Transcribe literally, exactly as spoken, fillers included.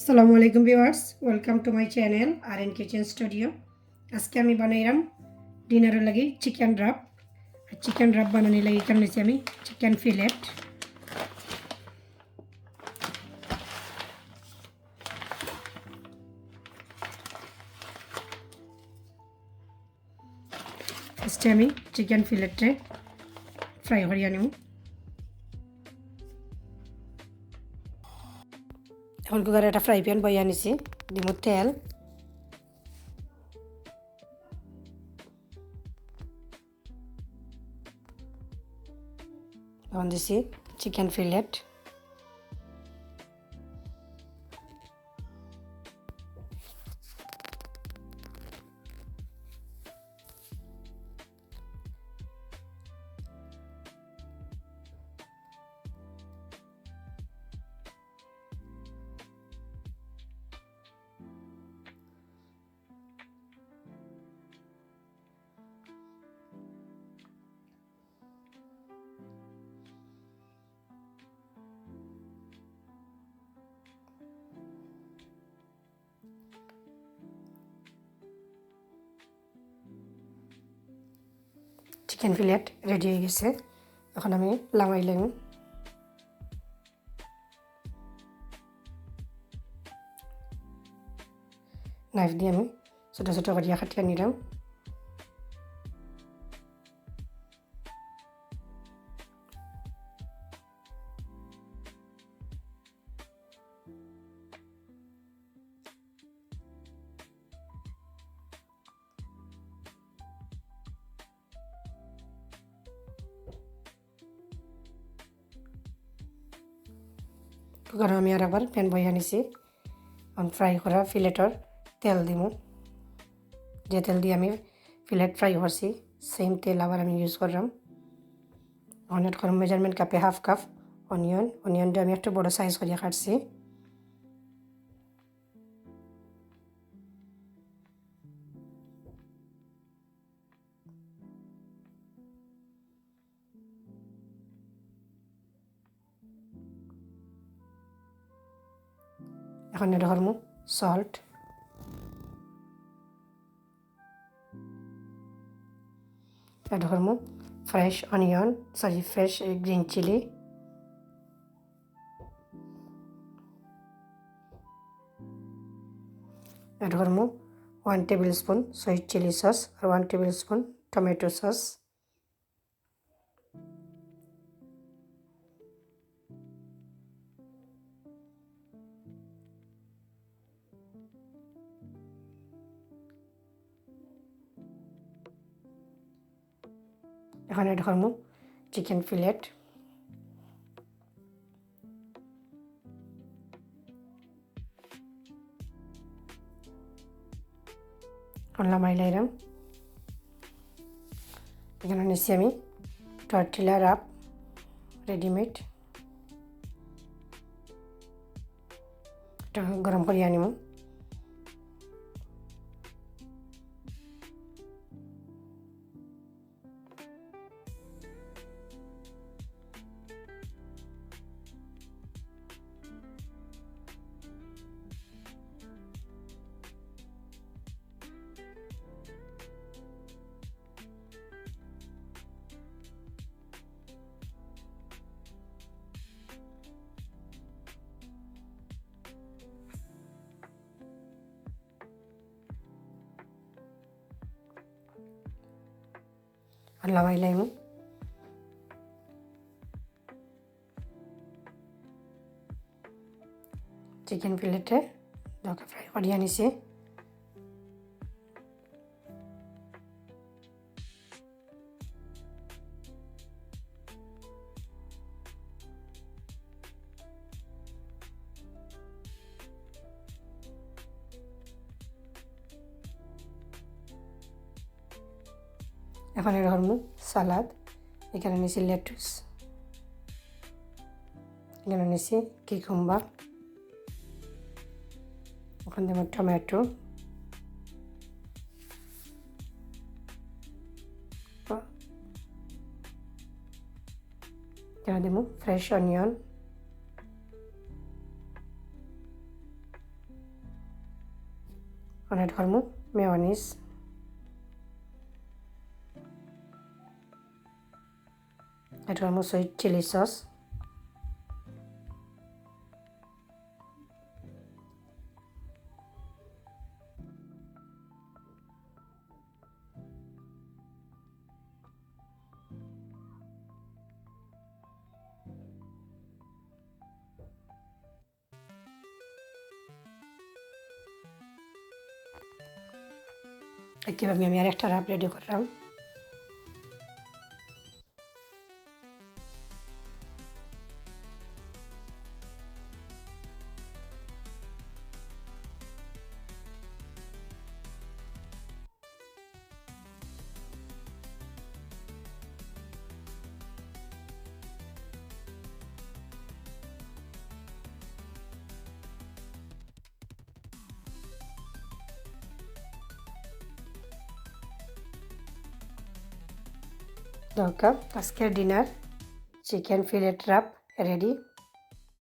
আসসালামু আলাইকুম viewers, welcome to my channel R N Kitchen Studio। আজকে আমি বানাইরাম ডিনারর লাগি চিকেন রাব। আর চিকেন রাব বানানির লাগি এখানো নিছি আমি চিকেন ফিলেট। ফার্স্টে আমি চিকেন ফিলেটরে ফ্রাই করিয়া নিমু। এখন কুকারে একটা ফ্রাই প্যান বইয়া নিছি, দিমু তেল। এখন দিছি chicken fillet. Chicken fillet ready হয়ে গেছে, এখন আমি লামাই লাইমু। নাইফ দিয়া আমি ছোট ছোট করিয়া কাটিয়া নিলাম। কুকারো আমি আর একবার প্যান বইয়া নিছি। এখন ফ্রাই করা ফিলেটর তেল দিমু। যে তেল দিয়া আমি ফিলেট ফ্রাই করছি, সেম তেল আবার আমি ইউজ করলাম। এখন অ্যাড করলাম মেজারমেন্ট কাপে হাফ কাপ অনিয়ন। অনিয়নটা আমি একটু বড় সাইজ করিয়া কাটছি। এখন অ্যাড করমু সল্ট, অ্যাড করমু fresh onion, sorry, fresh green chili, add করমু one tablespoon sweet chili sauce আর one tablespoon tomato sauce. এখন অ্যাড করমু চিকেন ফিলেট। এখন লামাই লাইলাম। এখানো নিছি আমি টর্টিলা রাব রেডিমেড, এটা গরম করিয়া নিমু। আর লামাই লাইমু। চিকেন ফিলেটে দোকা ফ্রাই করিয়া নিছি। এখন অ্যাড করমু সালাদ। এখানো নিছি লেটুস, এখানো নিছি কিকুম্বার, এখন দিমু টমেটো, এখানো দিমু ফ্রেশ অনিয়ন, অ্যাড করমু মেয়োনিজ, অ্যাড করমু সুইট চিলি সস। একইভাবে আমি আর একটা রাপ রেডি করলাম। দরকার আজকের dinner chicken fillet wrap ready.